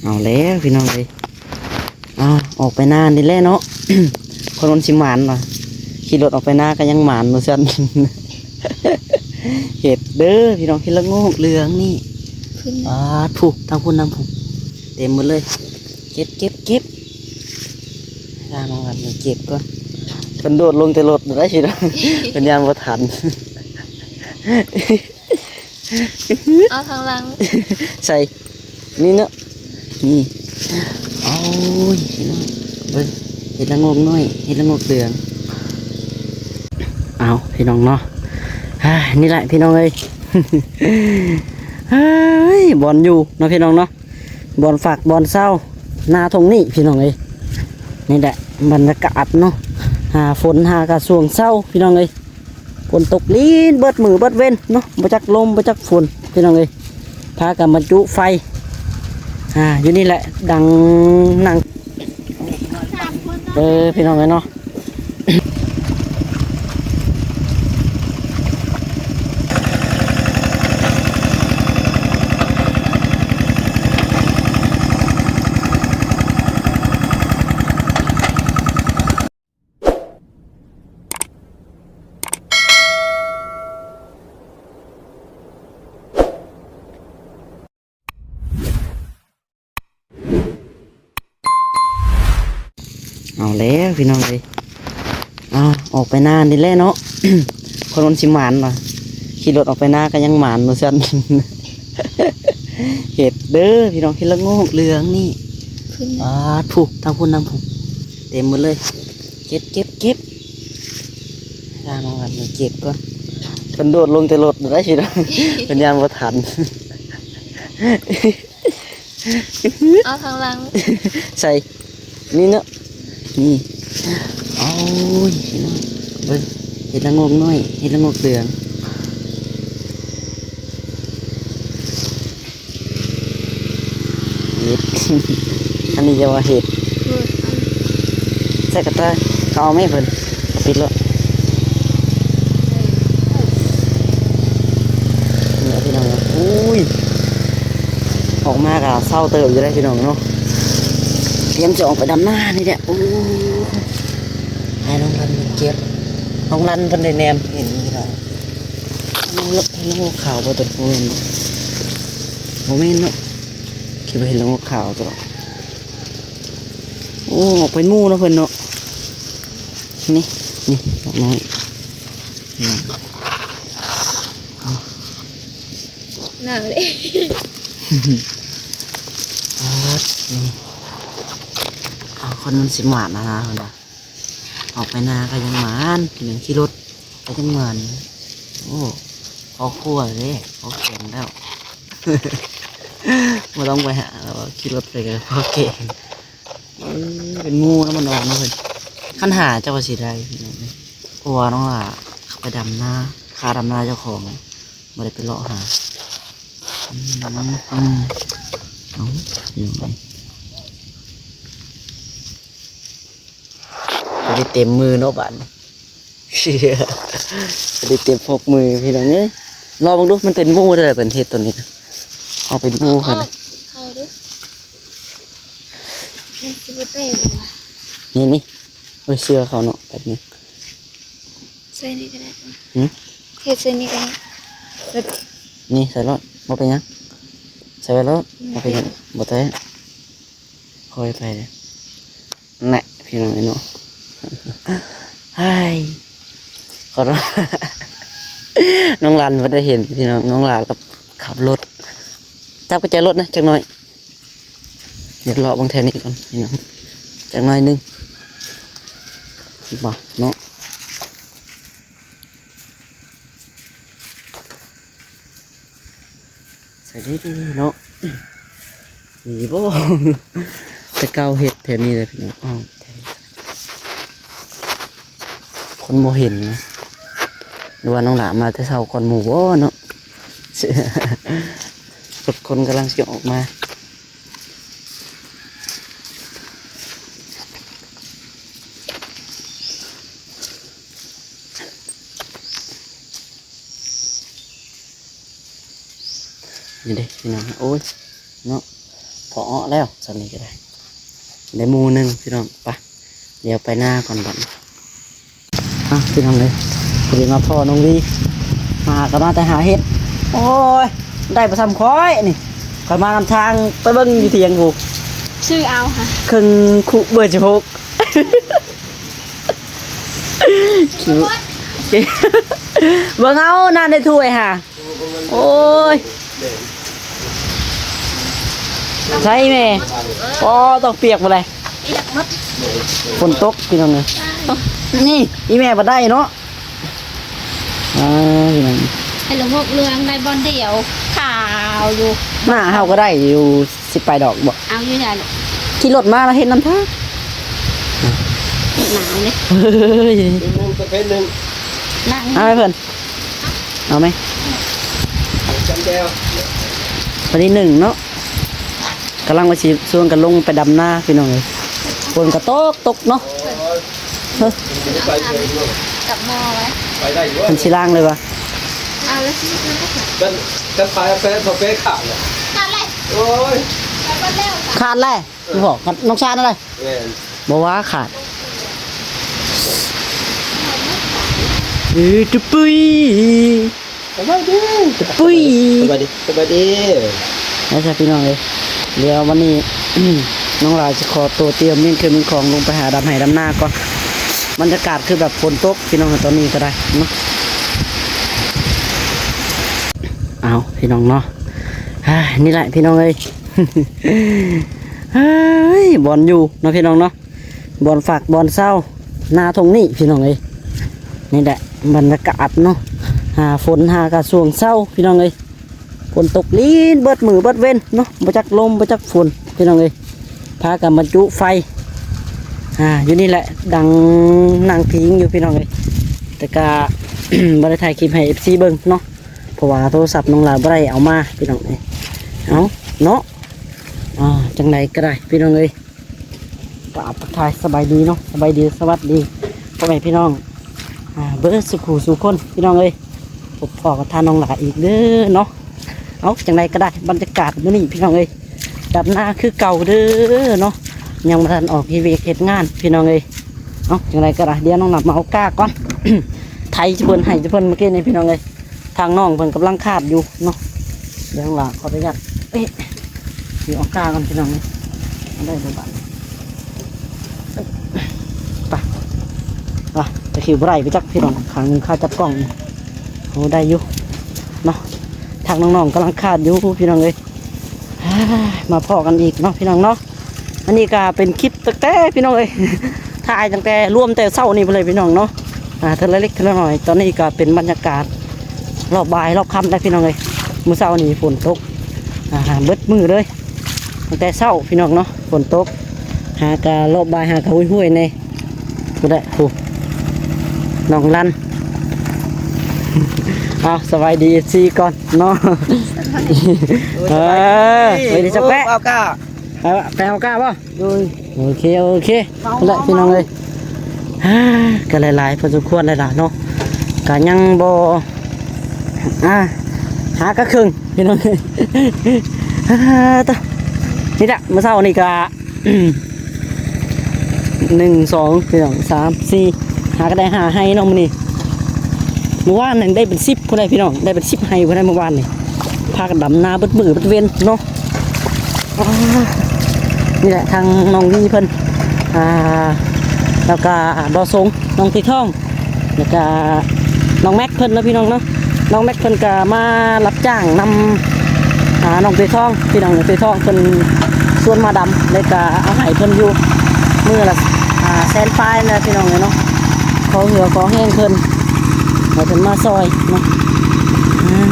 ເອົາແລ້ວພີ່ນ້ອງເອີຍ ອາ ອອກໄປນານີ້ແຫຼະເນາະ ຄົນມັນຊິໝານວ່າ ຂີ່ລົດອອກໄປນາກໍຍັງໝານວ່າຊັ້ນ. ເຫັດເດີພີ່ນ້ອງ ເຫັດລະໂງກເຫຼືອງນີ້ ຂຶ້ນ ປາດ ພຸ້ນ ທາງພຸ້ນ ທາງພຸ້ນ ເຕັມໝົດເລີຍ. ເກັບ ເກັບ ເກັບ ທາງນັ້ນເກັບກ່ອນ. ເພິ່ນໂດດລົງແຕ່ລົດໄດ້ພີ່ນ້ອງ ເພິ່ນຢ້ານບໍ່ທັນ. ເອົາທາງຫຼັງ ໃສ່ ນີ້ເນາະ ນີ້ ໂອ້ຍ ພີ່ນ້ອງ ເບິ່ງ ເຫັດລະໂງກນ້ອຍ ເຫັດລະໂງກເຫຼືອງ. ເອົາ ພີ່ນ້ອງເນາະ ອາ ນີ້ແຫຼະພີ່ນ້ອງເອີຍ ເຮີ້ຍ ບ່ອນຢູ່ເນາະ ພີ່ນ້ອງເນາະ ບ່ອນພັກ ບ່ອນເຊົາ ນາທົ່ງນີ້ ພີ່ນ້ອງເອີຍ. ນີ້ແຫຼະບັນຍາກາດເນາະ ຫາຝົນຫາກະຊ່ວງເຊົ້າ ພີ່ນ້ອງເອີຍ. ຝົນຕົກລີນເບິດມື້ເບິດເວັນເນາະ ບໍ່ຈັກລົມບໍ່ຈັກຝົນ ພີ່ນ້ອງເອີຍ. ພາກັນມາຈຸໄຟ ອາ ຢູ່ນີ້ແຫຼະ ດັງນັ່ງ ເອີ ພີ່ນ້ອງເອີຍເນາະ. ເອົາແລ້ວພີ່ນ້ອງເອີຍ ອາ ອອກໄປນານີ້ແຫຼະເນາະ ຄົນມັນຊິໝານວ່າ ຂີ່ລົດອອກໄປນາກໍຍັງໝານວ່າຊັ້ນ. ເຫັດເດີພີ່ນ້ອງ ເຫັດລະໂງກເຫຼືອງນີ້ ຂຶ້ນ ປາດ ພຸ້ນ ທາງພຸ້ນ ທາງພຸ້ນ ເຕັມໝົດເລີຍ. ເກັບ ເກັບ ເກັບ ທາງນັ້ນເກັບກ່ອນ. ເພິ່ນໂດດລົງແຕ່ລົດໄດ້ພີ່ນ້ອງ ເພິ່ນຢ້ານບໍ່ທັນ. ເອົາທາງຫຼັງ ໃສ່ ນີ້ເນາະ ນີ້ ໂອ້ຍ ພີ່ນ້ອງ ເບິ່ງ ເຫັດລະໂງກນ້ອຍ ເຫັດລະໂງກເຫຼືອງ. ເຫັດ ອັນນີ້ຈະວ່າເຫັດ ເອີ ອັນ ໃສ່ກະຕ່າ ເອົາໄມ້ເພິ່ນ ປິດໂລດ. ນີ້ພີ່ນ້ອງ ໂອ້ຍ ອອກມາກໍເຊົ້າເຕີບຢູ່ເດ້ພີ່ນ້ອງເນາະ ກຽມຈະອອກໄປດຳນານີ້ແຫຼະ. ໂອ້ຍ ໃຫ້ນ້ອງລັນເພິ່ນເກັບ ນ້ອງລັນເພິ່ນໄດ້ແນມເຫັນພີ່ນ້ອງ ນ້ອງລັນ ນ້ອງຂາວບໍ່ຕົວ ບໍ່ແມ່ນ ບໍ່ແມ່ນເນາະ ຄິດວ່າເຫັນລະໂງກຂາວຕົວະ. ໂອ້ ອອກເປັນໝູ່ເນາະເພິ່ນເນາະ ນີ້ ນີ້ ດອກນ້ອຍ ນີ້ ໜາວເດ້ ອາດ ນີ້ ເອົາ ຄົນມັນຊິໝານນະ ເພິ່ນວ່າ ອອກໄປນາກໍຍັງໝານ ຂີ່ລົດກໍຍັງໝານ. ໂອ້ ພໍຄົວເດ້ ພໍແຂງແລ້ວ ບໍ່ຕ້ອງໄປຫາ ຂີ່ລົດໄປກໍພໍແຂງ. ເອີ ເປັນໝູ່ນຳມັນອອກເນາະເພິ່ນ ຄັນຫາເຈົ້າວ່າຊິໄດ້ ເພາະວ່ານ້ອງຫຼ້າໄປດຳນາ ຄາດຳນາເຈົ້າຂອງ ບໍ່ໄດ້ໄປເລາະຫາ. ອືມ ອືມ ເອົາ ຢູ່ໄຫນ ບໍ່ໄດ້ເຕັມມືເນາະບາດນີ້ ບໍ່ໄດ້ເຕັມຫົກມືພີ່ນ້ອງເອີຍ. ລອງເບິ່ງດູ ມັນເປັນໝູ່ເດີ ເພິ່ນເຮັດຕົວນີ້ນະ ເອົາເປັນໝູ່ ເອົາ ເຂົ້າເດີ ມັນຊິບໍ່ແຕກບໍ່ວະ ນີ້ ນີ້ ເອົາເສື້ອເຂົ້າເນາະ ແປັບໜຶ່ງ. ໃສ່ນີ້ກໍໄດ້ ຫື ເຮັດໃສ່ນີ້ກໍໄດ້ ແບບນີ້ໃສ່ໂລດ ບໍ່ເປັນຫຍັງ ໃສ່ໄວ້ໂລດ ບໍ່ເປັນຫຍັງ ບໍ່ແຕກ ຄ່ອຍໄປເດ້. ແນະ ພີ່ນ້ອງເນາະ ເຮີ້ຍ ຂໍໂທດ ນ້ອງລັນບໍ່ໄດ້ເຫັນພີ່ນ້ອງ ນ້ອງຫຼ້າກັບຂັບລົດ ຈັບກະແຈລົດນະຈັກໜ້ອຍ. ດຽວເລາະເບິ່ງແຖວນີ້ກ່ອນພີ່ນ້ອງ ຈັກໜ້ອຍໜຶ່ງ ບໍ່ເນາະ ໃສ່ດີໆເນາະ ມີບໍ່ ແຕ່ເກົ່າເຮັດແຖວນີ້ແຫຼະພີ່ນ້ອງ ອ້າວ ຄົນບໍ່ເຫັນນະ ຫຼືວ່ານ້ອງຫຼ້າມາແຕ່ເຊົ້າກ່ອນໝູ່ບໍ່ເນາະ ຄົນກຳລັງຊິອອກມາ. ນີ້ເດ້ພີ່ນ້ອງ ໂອ້ຍ ເນາະ ພໍເອາະແລ້ວ ສ່ຳນີ້ກໍໄດ້ ໄດ້ໝູ່ໜຶ່ງພີ່ນ້ອງ. ໄປ ດຽວໄປນາກ່ອນບັດນີ້. ອ່ະ ພີ່ນ້ອງເອີຍ ພໍດີມາພໍ້ນ້ອງວີ ຫາກໍມາແຕ່ຫາເຫັດ. ໂອ້ຍ ໄດ້ບໍ່ສ່ຳຂ້ອຍນີ້ ຂ້ອຍມານຳທາງໄປເບິ່ງຢູ່ຖຽງພຸ້ນ ຊື້ເອົາຫະ ເຄິ່ງຄຸເບີສິບຫົກ ເບິ່ງເອົາ ນ້ຳໃນຖ້ວຍຫາ. ໂອ້ຍ ໃສ່ແມ່ ອໍ ຕ້ອງປຽກໝົດເລີຍ ປຽກໝົດ ຝົນຕົກພີ່ນ້ອງເອີຍ. ນີ້ອີແມ່ບໍ່ໄດ້ເນາະ ອ່າ ພີ່ນ້ອງ ເຫັນລະບົບເລື່ອງໄດ້ບ່ອນດຽວ ຂາວຢູ່. ໜ້າເຮົາກໍໄດ້ຢູ່ ສິບປາຍດອກບໍ່? ເອົາຢູ່ໃສລູກ? ຂີ່ລົດມາແລ້ວເຫັນນຳທາງ ໜາວເດ້ ເຮີ້ຍ ໜຶ່ງປະເພດໜຶ່ງ ເອົາໃຫ້ເພິ່ນ ເອົາໄໝ? ຈຳແຈ່ວ ວັນທີໜຶ່ງເນາະ ກຳລັງວ່າຊິຊວນກັນລົງໄປດຳນາພີ່ນ້ອງເອີຍ. ຝົນກໍຕົກ ຕົກເນາະ ໂອ້ຍ ເຮີ້ຍ ກັບໝໍ້ໄວ້ ໄປໄດ້ຢູ່ ເພິ່ນຊິລ້າງເລີຍວ່າ ເອົາແລ້ວຊິ ຄັນ ຄັນໄປແປະ ພໍແປະຂາດເລີຍ ຂາດເລີຍ ໂອ້ຍ ຂາດແລ້ວ ພີ່ພໍ່ ນ້ອງຊານນັ້ນເລີຍ ແມ່ນ ບໍ່ວ່າຂາດ ເອີ ຕຸປຸຍ ສະບາຍດີ ຕຸປຸຍ ສະບາຍດີ ສະບາຍດີ ໄປຊະພີ່ນ້ອງເອີຍ. ດຽວວັນນີ້ ນ້ອງຫຼ້າຊິຂໍໂຕຕຽມເມັ້ນເຄື່ອງເມັ້ນຂອງລົງໄປຫາດຳໄຮ່ດຳນາກ່ອນ. ບັນຍາກາດຄືແບບຝົນຕົກພີ່ນ້ອງ ຕອນນີ້ກໍໄດ້ເນາະ. ເອົາ ພີ່ນ້ອງເນາະ ນີ້ແຫຼະພີ່ນ້ອງເອີຍ ເຮີ້ຍ ບ່ອນຢູ່ເນາະ ພີ່ນ້ອງເນາະ. ບ່ອນພັກບ່ອນເຊົາ ນາທົ່ງນີ້ພີ່ນ້ອງເອີຍ. ນີ້ແຫຼະບັນຍາກາດເນາະ ຫາຝົນຫາກະຊ່ວງເຊົ້າພີ່ນ້ອງເອີຍ. ຝົນຕົກລີນເບິດມື້ເບິດເວັນເນາະ ບໍ່ຈັກລົມບໍ່ຈັກຝົນພີ່ນ້ອງເອີຍ. ພາກັນບັນຈຸໄຟ ອ່າ ຢູ່ນີ້ແຫຼະ ດັງນັ່ງພິງຢູ່ພີ່ນ້ອງເອີຍ. ແຕ່ກະ ບໍ່ໄດ້ຖ່າຍຄລິບໃຫ້ເອັຟຊີເບິ່ງເນາະ ເພາະວ່າໂທລະສັບນ້ອງຫຼ້າບໍ່ໄດ້ເອົາມາພີ່ນ້ອງເອີຍ. ເອົາເນາະ ອ່າ ຈັ່ງໃດກໍໄດ້ພີ່ນ້ອງເອີຍ. ກາບທັກທາຍສະບາຍດີເນາະ ສະບາຍດີສະຫວັດດີພໍ່ແມ່ພີ່ນ້ອງ ອ່າ ເບິດສູ່ຜູ້ສູ່ຄົນພີ່ນ້ອງເອີຍ. ພົບພໍ້ກັບທ່ານນ້ອງຫຼ້າອີກເດີເນາະ. ເອົາ ຈັ່ງໃດກໍໄດ້ ບັນຍາກາດມື້ນີ້ພີ່ນ້ອງເອີຍ ດຳນາຄືເກົ່າເດີເນາະ ຍັງບໍ່ທັນອອກເຮັດວຽກເຮັດງານພີ່ນ້ອງເອີຍ. ເອົາ ຈັ່ງໃດກໍໄດ້ ດຽວນ້ອງຫຼ້າມາເອົາກ້າກ່ອນ ໄຖຈະເພິ່ນ ໄຮ່ຈະເພິ່ນມື້ກີ້ນີ້ພີ່ນ້ອງເອີຍ. ທາງນ້ອງເພິ່ນກຳລັງຄາດຢູ່ເນາະ. ດຽວຫຼ້າຂໍອະນຸຍາດ ເອີ ຊິອອກກ້າກ່ອນພີ່ນ້ອງ ເອົາໄດ້ບໍ່ບາດ ໄປ ໄປ ຕະຄິວບໍ່ໄດ້ໄປຈັກພີ່ນ້ອງ ຂ້າງໜຶ່ງຂ້າຈັບກ້ອງ ໂອ້ ໄດ້ຢູ່ເນາະ. ທາງນ້ອງໆກຳລັງຄາດຢູ່ພີ່ນ້ອງເອີຍ. ມາພໍ້ກັນອີກເນາະພີ່ນ້ອງເນາະ. ອັນນີ້ກໍເປັນຄລິບຕັ້ງແຕ່ພີ່ນ້ອງເອີຍ ຖ່າຍຕັ້ງແຕ່ ລວມແຕ່ເຊົ້ານີ້ພຸ້ນເລີຍພີ່ນ້ອງເນາະ. ອ່າ ເທື່ອລະເລັກເທື່ອລະໜ້ອຍ ຕອນນີ້ກໍເປັນບັນຍາກາດລອບບ່າຍລອບຄ່ຳແລ້ວພີ່ນ້ອງເອີຍ. ມື້ເຊົ້ານີ້ຝົນຕົກ ອ່າ ເບິດມື້ເລີຍ ຕັ້ງແຕ່ເຊົ້າພີ່ນ້ອງເນາະ ຝົນຕົກ ຫາກະລອບບ່າຍຫາກະຫ້ວຍໆແດ່. ຜູ້ໃດ ຜູ້ ນ້ອງລັນ ເອົາ ສະບາຍດີເອັຟຊີກ່ອນເນາະ. ໂອ້ຍ ເອີ ສະບາຍດີ ສະບາຍດີ ໂອ້ ເຈົ້າແປະ ເອົາກ້າ ໄປ ໄປເອົາກ້າບໍ່? ໂດຍ ໂອເຄ ໂອເຄ ເອົາ ພຸ້ນແຫຼະ ເອົາ ພີ່ນ້ອງເອີຍ. ກະຫຼາຍໆພໍສົມຄວນແລ້ວລະເນາະ ກະຍັງບໍ່ ອ່າ ຫາກະເຄິ່ງພີ່ນ້ອງເອີຍ. ອ່າ ຕະ ນີ້ລະ ມື້ເຊົ້ານີ້ກະ ໜຶ່ງ ສອງ ພີ່ນ້ອງ ສາມ ສີ່ ຫາກະໄດ້ຫ້າໄຮ່ເນາະມື້ນີ້. ມື້ວານນັ້ນໄດ້ເປັນສິບພຸ້ນໃດ໋ພີ່ນ້ອງ ໄດ້ເປັນສິບໄຮ່ພຸ້ນໃດ໋ມື້ວານນີ້. ພາກັນດຳນາເບິດມື້ເບິດເວັນເນາະ. ອ່າ ນີ້ແຫຼະ ທາງນ້ອງວີເພິ່ນ ອ່າ ແລ້ວກະບ່າວສົງ ນ້ອງຕີທອງ ແລ້ວກະນ້ອງແມັກເພິ່ນເນາະ ພີ່ນ້ອງເນາະ. ນ້ອງແມັກເພິ່ນກະມາຮັບຈ້າງນຳ ອ່າ ນ້ອງເຕຍທອງ ພີ່ນ້ອງ. ເຕຍທອງເພິ່ນຊວນມາດຳ ແລ້ວກະເອົາໃຫ້ເພິ່ນຢູ່ມື້ລະ ອ່າ ແສນປາຍນະ ພີ່ນ້ອງເອີຍເນາະ. ຂໍເຫື່ອຂໍແຮງເພິ່ນ ໃຫ້ເພິ່ນມາຊ່ອຍເນາະ. ອ່າ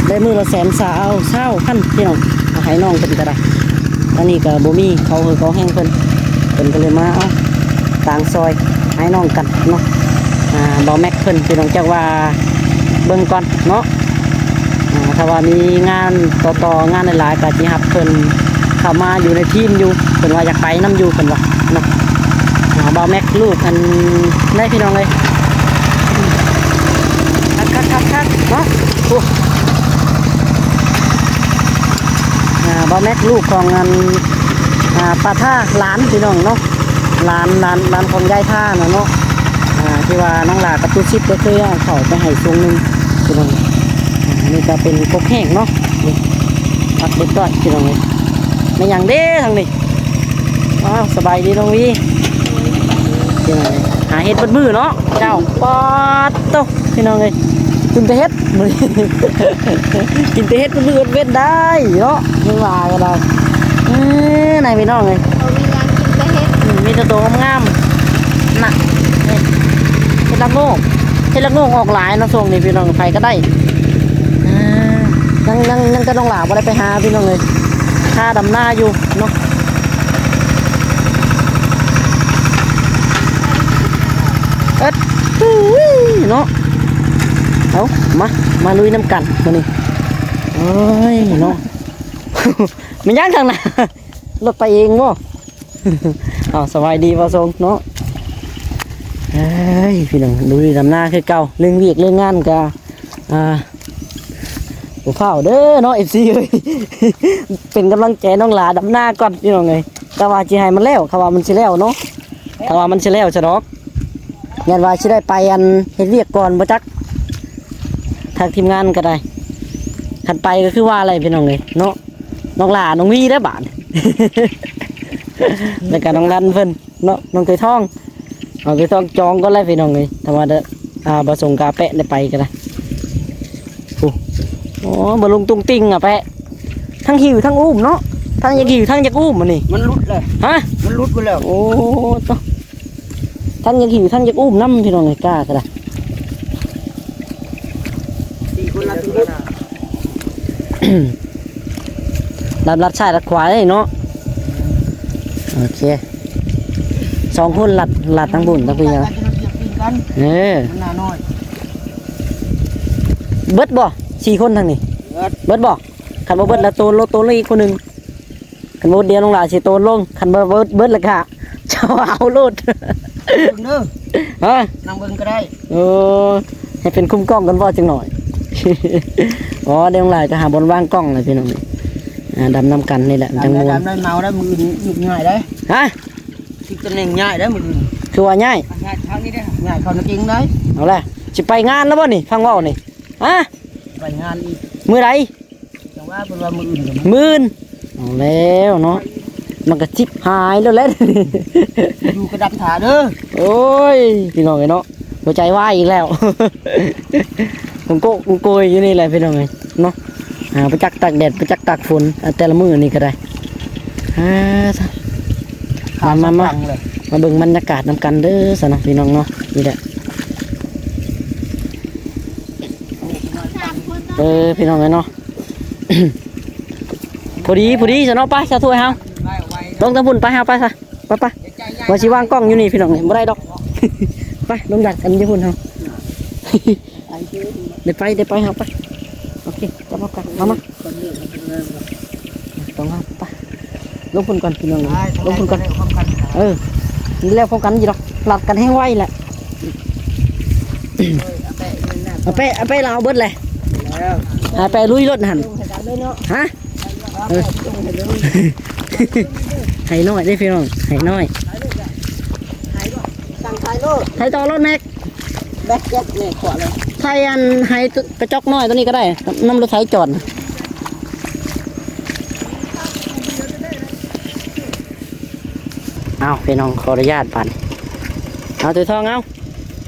ໄດ້ມື້ລະແສນຊາວ ຊາວພັນ ພີ່ນ້ອງ ເອົາໃຫ້ນ້ອງເພິ່ນກໍໄດ້. ອັນນີ້ກໍບໍ່ມີ ຂໍເຫື່ອຂໍແຮງເພິ່ນ ເພິ່ນກໍເລີຍມາເອົາ ຕ່າງຊ່ອຍໃຫ້ນ້ອງກັນເນາະ. ອ່າ ບ່າວແມັກເພິ່ນ ພີ່ນ້ອງ ຈັກວ່າເບິ່ງກ່ອນເນາະ. ອ່າ ຖ້າວ່າມີງານຕໍ່ໆ ງານຫຼາຍໆ ກໍຊິຮັບເພິ່ນເຂົ້າມາຢູ່ໃນທີມຢູ່ ເພິ່ນວ່າຢາກໄປນຳຢູ່ ເພິ່ນວ່າເນາະ. ອ່າ ບ່າວແມັກລູກອັນໃດ ພີ່ນ້ອງເອີຍ ຄັກໆໆໆ ເນາະ. ໂອ້ ອ່ ອ່າ ບ່າວແມັກ ລູກຂອງອັນ ອ່າ ປ້າທ່າ ຫຼານພີ່ນ້ອງເນາະ ຫຼານ ຫຼານ ຫຼານຂອງຍາຍທ່ານະເນາະ ອ່າ ທີ່ວ່ານ້ອງຫຼ້າກັບຕູ້ຊິດໄດ້ເຄີຍເອົາເຂົ້າໄປໃຫ້ຊ່ວງໜຶ່ງພີ່ນ້ອງ. ອ່າ ນີ້ກໍເປັນກົກແຫ້ງເນາະ ນີ້ ຜັກເດັດດ້ອຍພີ່ນ້ອງເອີຍ. ແມ່ນຫຍັງເດ້ທາງນີ້? ອ້າວ ສະບາຍດີນ້ອງວີ. ໂດຍ ສະບາຍດີ. ພີ່ນ້ອງເອີຍ ຫາເຫັດເບິດມື້ເນາະເຈົ້າ. ປາດໂທ້ ພີ່ນ້ອງເອີຍ ກິນແຕ່ເຫັດມື້ນີ້ ກິນແຕ່ເຫັດມື້ເວັນໄດ້ເນາະ ບໍ່ວ່າກໍໄດ້. ເອີ ນາຍພີ່ນ້ອງເອີຍ ບໍ່ມີຫຍັງ ກິນແຕ່ເຫັດ ອືມ ມີແຕ່ໂຕງາມໆ ນະ ເຫັດລະໂງກ ເຫັດລະໂງກອອກຫຼາຍເນາະຊ່ວງນີ້ພີ່ນ້ອງ ໃຜກໍໄດ້. ອ່າ ຍັງ ຍັງ ຍັງແຕ່ນ້ອງຫຼ້າບໍ່ໄດ້ໄປຫາພີ່ນ້ອງເອີຍ ຄາດຳນາຢູ່ເນາະ. ເອີ ເນາະ ເອົາ ມາ ມາລຸຍນຳກັນມື້ນີ້. ໂອ້ຍເນາະ ແມ່ນຫຍັງທາງໜ້າ ລົດໄປເອງບໍ່? ເອົາ ສະບາຍດີບ່າວຊົງເນາະ. ເອີຍ ພີ່ນ້ອງ ລຸຍດຳນາຄືເກົ່າ ເລື່ອງວຽກເລື່ອງງານກະ ອ່າ ບໍ່ຟ້າວເດີເນາະ ເອັຟຊີເອີຍ ເປັນກຳລັງໃຈນ້ອງຫຼ້າດຳນາກ່ອນພີ່ນ້ອງເອີຍ. ກະວ່າຊິໃຫ້ມັນແລ້ວ ກະວ່າມັນຊິແລ້ວເນາະ ກະວ່າມັນຊິແລ້ວຊະດອກ. ຢ້ານວ່າຊິໄດ້ໄປອັນເຮັດວຽກກ່ອນບໍ່ຈັກ ທາງທີມງານກໍໄດ້ ຄັນໄປກໍຄືວ່າແຫຼະພີ່ນ້ອງເອີຍເນາະ. ນ້ອງຫຼ້າ ນ້ອງວີເດີບາດ ແລ້ວກໍນ້ອງລັນເພິ່ນເນາະ ນ້ອງໄກ່ທອງ ນ້ອງໄກ່ທອງຈອງກ່ອນແຫຼະພີ່ນ້ອງເອີຍ. ຖ້າວ່າ ອ່າ ບໍ່ສົ່ງກາແປະໄດ້ໄປກໍໄດ້. ໂອ້ ໂອ້ ບໍ່ລົງຕຸງຕິງອະແປະ ທັງຫິວທັງອຸ້ມເນາະ ທັງຢາກຫິວທັງຢາກອຸ້ມອັນນີ້. ມັນຫຼຸດແລ້ວ ຮະ ມັນຫຼຸດໄປແລ້ວ. ໂອ້ໂຕ ທັງຢາກຫິວທັງຢາກອຸ້ມນຳພີ່ນ້ອງເອີຍ ກ້າກໍໄດ້. ສີ່ຄົນລັດ ລັດ ລັດຊ້າຍລັດຂວາເດ້ເນາະ. ໂອເຄ ສອງຄົນລັດ ລັດທາງພຸ້ນ ທາງພີ້ເນາະ. ເອີ ມັນໜ້ານ້ອຍ ເບິດບໍ່ ສີ່ຄົນທາງນີ້? ເບິດ ເບິດບໍ່? ຄັນບໍ່ເບິດແລ້ວໂຕນລົງ ໂຕນລົງອີກຄົນໜຶ່ງ. ຄັນບໍ່ເບິດດຽວນ້ອງຫຼ້າຊິໂຕນລົງ ຄັນບໍ່ເບິດ ເບິດແລ້ວກະເຈົ້າເອົາໂລດ ເບິ່ງເດີ ຮະ ນັ່ງເບິ່ງກໍໄດ້. ໂອ້ ໃຫ້ເປັນຄຸມກ້ອງກັນບໍ່ຈັກໜ້ອຍ. ອໍ ດຽວນ້ອງຫຼ້າຈະຫາບ່ອນວາງກ້ອງແລ້ວພີ່ນ້ອງ. ອ່າ ດຳນຳກັນນີ້ແຫຼະ ດຳ ຈັ່ງມ່ວນ ດຳໄດ້ເມົາໄດ້ ມື້ອື່ນຍືດງ່າຍໄດ໋. ຮະ ຊິຕຳແໜ່ງຍ້າຍໄດ້ມື້ອື່ນ. ຄືວ່າຍ້າຍ? ຍ້າຍເຂົ້ານີ້ເດ້ ຍ້າຍເຂົ້ານະກິງໄດ້. ເອົາລະ ຊິໄປງານແລ້ວບໍ່ນີ້ ຟັງເວົ້ານີ້? ຮະ ໄປງານອີກ ມື້ໃດ? ຈັ່ງວ່າເພິ່ນວ່າມື້ອື່ນກໍມາ ມື້ອື່ນ. ເອົາແລ້ວເນາະ ມັນກໍຊິບຫາຍແລ້ວແຫຼະ ຢູ່ກະດັບຖ້າເດີ. ໂອ້ຍ ພີ່ນ້ອງເອີຍເນາະ ຫົວໃຈວາຍອີກແລ້ວ ກົງໂກະກົງໂກຍຢູ່ນີ້ແຫຼະພີ່ນ້ອງເອີຍເນາະ. ອ່າ ໄປຈັກຕາກແດດ ໄປຈັກຕາກຝົນ ອ່າ ແຕ່ລະມື້ນີ້ກໍໄດ້. ອ່າ ມາ ມາ ມາ ມາເບິ່ງບັນຍາກາດນຳກັນເດີຊັ້ນເນາະ ພີ່ນ້ອງເນາະ. ນີ້ແຫຼະ ເອີ ພີ່ນ້ອງເອີຍເນາະ ພໍດີ ພໍດີຊະເນາະ. ໄປຊະ ຖ້ວຍເຮົາ ລົງທາງພຸ້ນ ໄປເຮົາ ໄປຊະ ໄປ ໄປ. ວ່າຊິວາງກ້ອງຢູ່ນີ້ພີ່ນ້ອງ ບໍ່ໄດ້ດອກ. ໄປລົງດັກກັນຢູ່ພຸ້ນເຮົາ ໄດ້ໄປ ໄດ້ໄປເຮົາ ໄປ. ໂອເຄ ຈັບເອົາກັນ ມາ ມາ ຕ້ອງເອົາ ໄປ ລົງພຸ້ນກ່ອນພີ່ນ້ອງ ໄປ ລົງພຸ້ນກ່ອນ. ເອີ ນີ້ແລ້ວພ້ອມກັນຢູ່ດອກ ລັດກັນແຮງໄວແຫຼະ. ເອົາແປະ ເອົາແປະ ລາວເອົາເບິດແຫຼະ ແລ້ວ ຫາແປະລຸຍລົດຫັ້ນ ຮະ. ເອີ ໄຫ້ນ້ອຍເດ້ພີ່ນ້ອງ ໄຫ້ນ້ອຍ ສັ່ງໄຫ້ໂລດ ໄຫ້ຕໍ່ລົດແມັກ ແບັກແຈັກແມ່ຂວາເລີຍ ໄຫ້ອັນ ໄຫ້ກະຈອກນ້ອຍຕົວນີ້ກໍໄດ້ ນຳລົດໄຖຈອດ. ເອົາ ພີ່ນ້ອງ ຂໍອະນຸຍາດບາດນີ້ ເອົາ ຖ້ວຍທອງ ເອົາ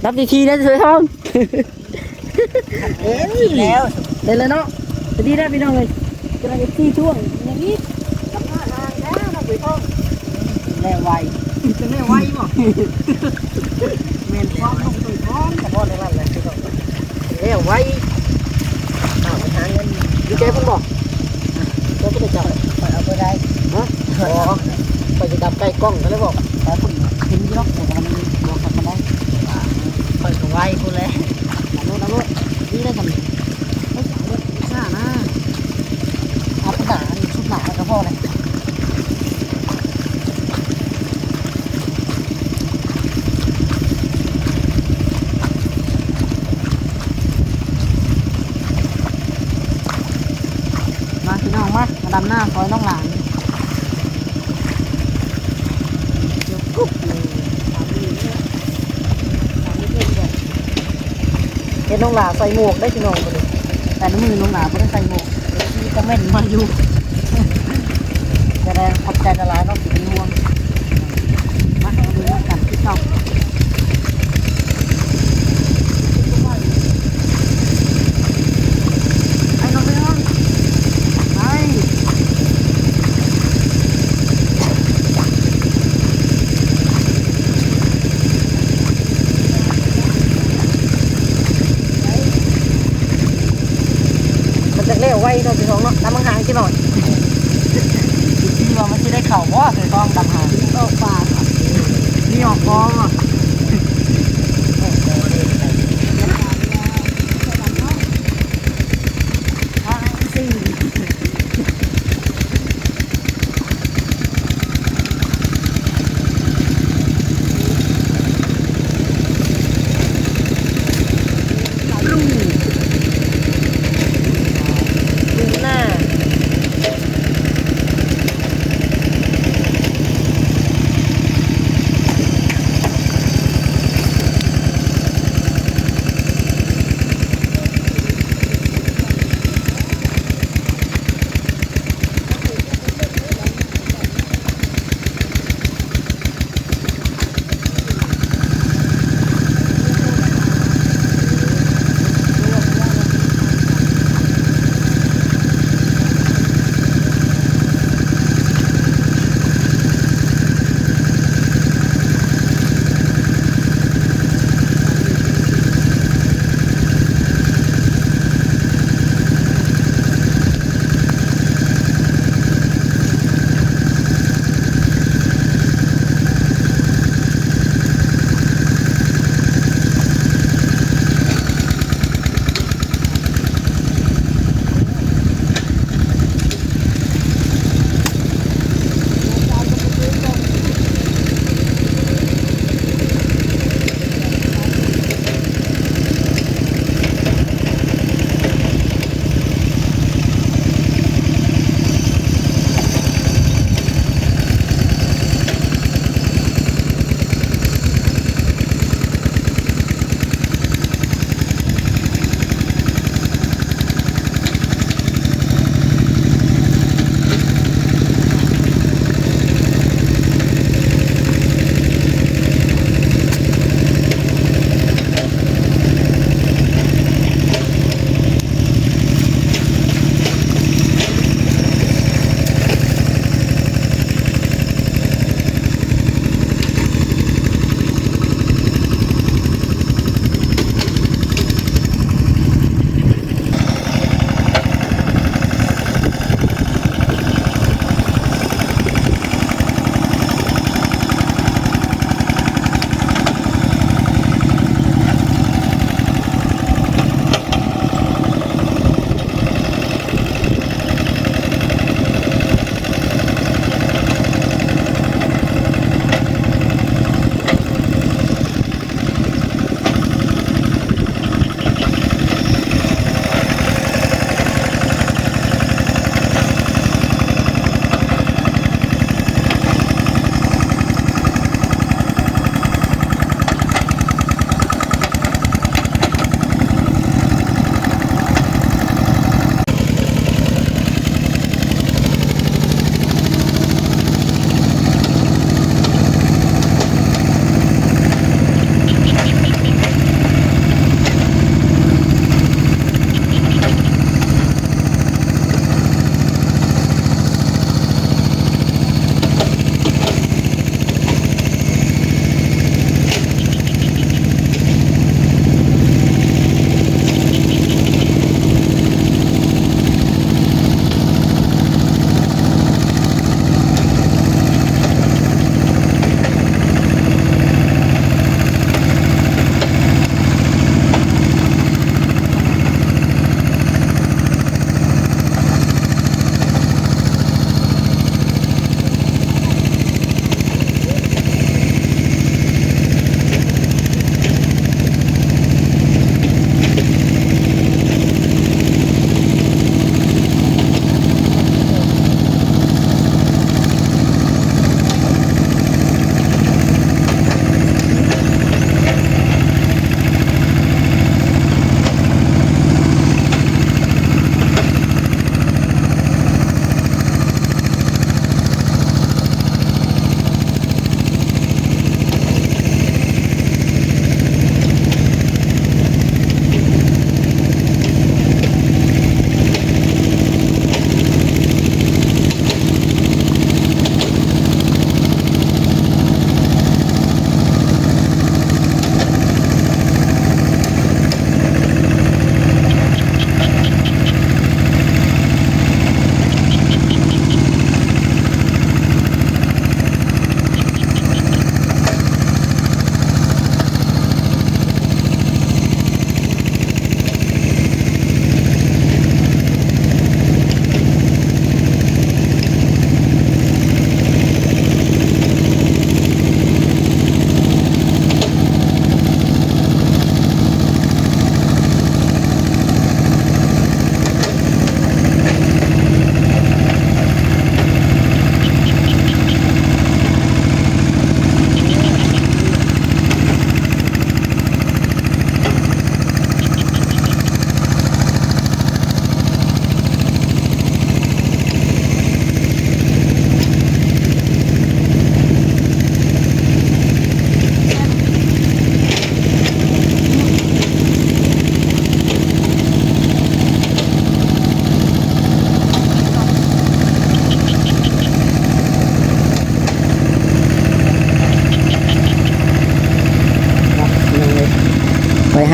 ດັບທີທີເດ້ ຖ້ວຍທອງ. ເອີຍ ແລ້ວ ໄດ້ແລ້ວເນາະ ພໍດີແລ້ວພີ່ນ້ອງເອີຍ ກຳລັງເອັຟຊີຊ່ວງ ຍັງອີກ ແລ້ວໄວ ຈະແລ້ວໄວບໍ່? ແມ່ນຄວາມລົງໂດຍພ້ອມ ສະເພາະໃນນັ້ນແຫຼະ ແລ້ວໄວ ຫາເງິນ ຢູ່ໃຈເພິ່ນບໍ່? ໂຕເພິ່ນເຈົ້າ ຂ້ອຍເອົາບໍ່ໄດ້ ຮະ ບໍ່ ຂ້ອຍຊິດັບໃກ້ກ້ອງກໍເລີຍບອກ ແຕ່ເພິ່ນເຫັນຢູ່ດອກ ແຕ່ວ່າມັນບໍ່ຄັກປານໃດ ຂ້ອຍກໍໄວພຸ້ນແຫຼະ ນຳໂລດ ນຳໂລດ ນີ້ໄດ້ກັນ ເອີ ເອົາເບິດ ຊ້ານະ ເອົາພຸ້ນນະ ອັນນີ້ຊຸດໜ້າກໍພໍແຫຼະ. ມາພີ່ນ້ອງ ມາ ມາດຳໜ້າຊ່ອຍນ້ອງ ເຫັນນ້ອງຫຼ້າໃສ່ໝວກໄດ້ພີ່ນ້ອງ ມື້ນີ້ ແຕ່ລະມື້ນ້ອງຫຼ້າບໍ່ໄດ້ໃສ່ໝວກ ມີຄອມເມັນມາຢູ່ ຈະໄດ້ຂອບໃຈຫຼາຍໆເນາະທີ່ເປັນຫ່ວງ ມາເຮົາເບິ່ງນຳກັນຄືເກົ່າ ໄປນ້ອງໄປນ້ອງ ໄປ. ມັນຈັກແລ້ວໄວເນາະ ເສືອທອງເນາະ ຕາມຫ່າງໆຈັກໜ້ອຍ ຄິດວ່າມັນຊິໄດ້ເຂົ້າບໍ່ ເສືອທອງ ຕາມຫ່າງ ອອກປ່າ ມີອອກບໍ່?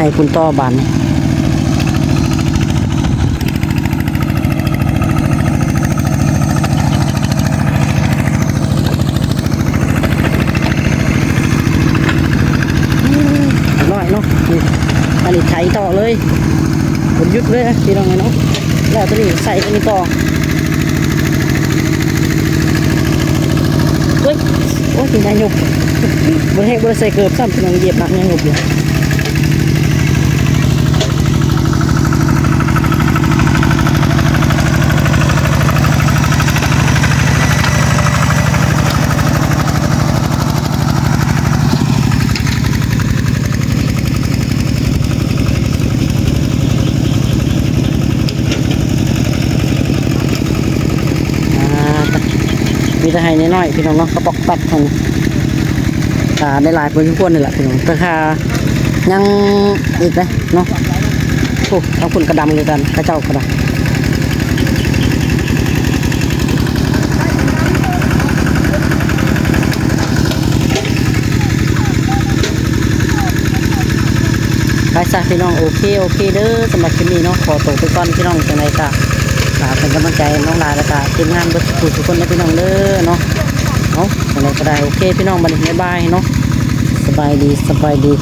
ໃຫ້ພຸ້ນຕໍ່ບາດນີ້ ນ້ອຍເນາະ. ນີ້ ອັນນີ້ໄຖຕໍ່ເລີຍ ບໍ່ຢຸດເລີຍພີ່ນ້ອງເອີຍເນາະ. ແລ້ວຕົວນີ້ໃສ່ຕົວນີ້ຕໍ່. ໂອ້ຍ ໂອ້ຍ ຍາຍົບ ບໍ່ໄດ້ ບໍ່ໄດ້ໃສ່ເກີບຊ້ຳ ພີ່ນ້ອງ ຢຽບໜັກຍາຍົບຢູ່. ອ່າ ມີແຕ່ໄຮ່ນ້ອຍໆ ພີ່ນ້ອງເນາະ ກະປອກແປກຫັ້ນ ກະໄດ້ຫຼາຍພໍສົມຄວນນີ້ແຫຼະພີ່ນ້ອງ ແຕ່ກະຍັງອີກເດ້ເນາະ. ໂອ້ ທາງພຸ້ນກະດຳຄືກັນ ເຂົາເຈົ້າກະດຳ. ໄປຊະພີ່ນ້ອງ ໂອເຄ ໂອເຄເດີ ສຳລັບຄລິບນີ້ເນາະ ຂໍໂຕໄປກ່ອນພີ່ນ້ອງ. ຈັ່ງໃດກະ ຝາກເປັນກຳລັງໃຈນ້ອງຫຼ້າ ແລ້ວກະທີມງານເບິດທຸກຜູ້ທຸກຄົນເດີພີ່ນ້ອງເດີເນາະ. ເອົາ ຈັ່ງໃດກະໄດ້ ໂອເຄພີ່ນ້ອງ ບາດນີ້ບາຍບາຍເນາະ ສະບາຍດີ ສະບາຍດີ.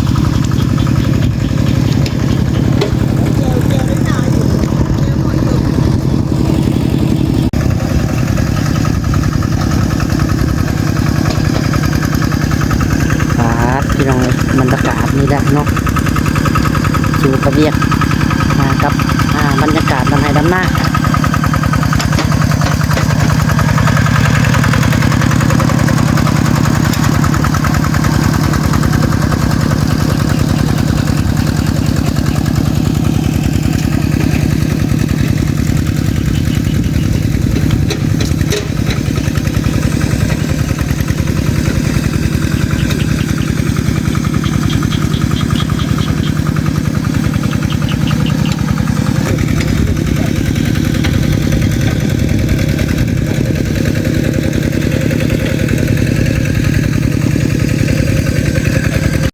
ປາດ ພີ່ນ້ອງເອີຍ ບັນຍາກາດນີ້ແຫຼະເນາະ ຢູ່ກັບວຽກ ອ່າ ກັບ ອ່າ ບັນຍາກາດດຳໄຮ່ດຳນາ.